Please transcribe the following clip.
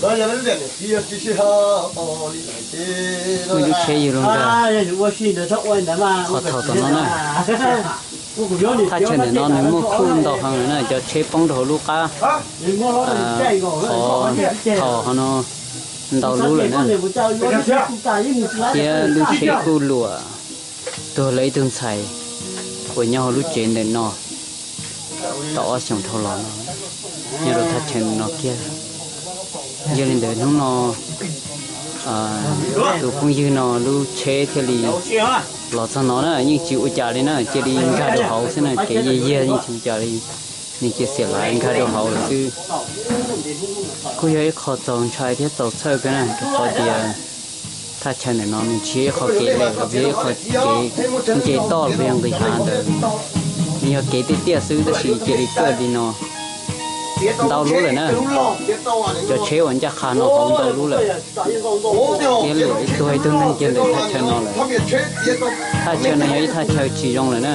Muaj ib lub tsheb yws lug nrag qhov thaum tom no na. Thaj chaw ntawm no nws muaj khuj ntau heev lawm na, cov tsheb poob rau hauv lub qab, qhov thaum hov no ntau lub lawm na. Thiab lub tsheb kuj luam tuag lawm ib tug ntxhais uas nyob hauv lub tsev ntawm no tau ob xyoos dhau los no, nyob rau thaj chaw no kiag. Yog li ntawd hnub no tus phooj ywg no lub tsheb thiaj li los txog no na, yeej tsis ua cas li na, cia li nkag rau hauv xwb na, kev yiag yiag yeej tsis ua cas li. Nws cia xiam lav nkag rau hauv lawm xwb. Kuj yog ib qho txaus ntshai thiab txaus txhawj kawg na, rau qhov tias thaj chaw ntawm no nws tsis yog ib qho kev lem los yog ib qho kev nce toj los yog nqis hav ntawd, nws yog kev tiaj tiaj xwb tab sis cia li kawg li no ntau lub lawm na. Cov tsheb uas ncaj qha no hauv ntau lub lawm, thiab luam ib tug ib tug neeg kiag ntawm thaj chaw no lawm. Thaj chaw no yog ib thaj chaw tsis zoo lawm na.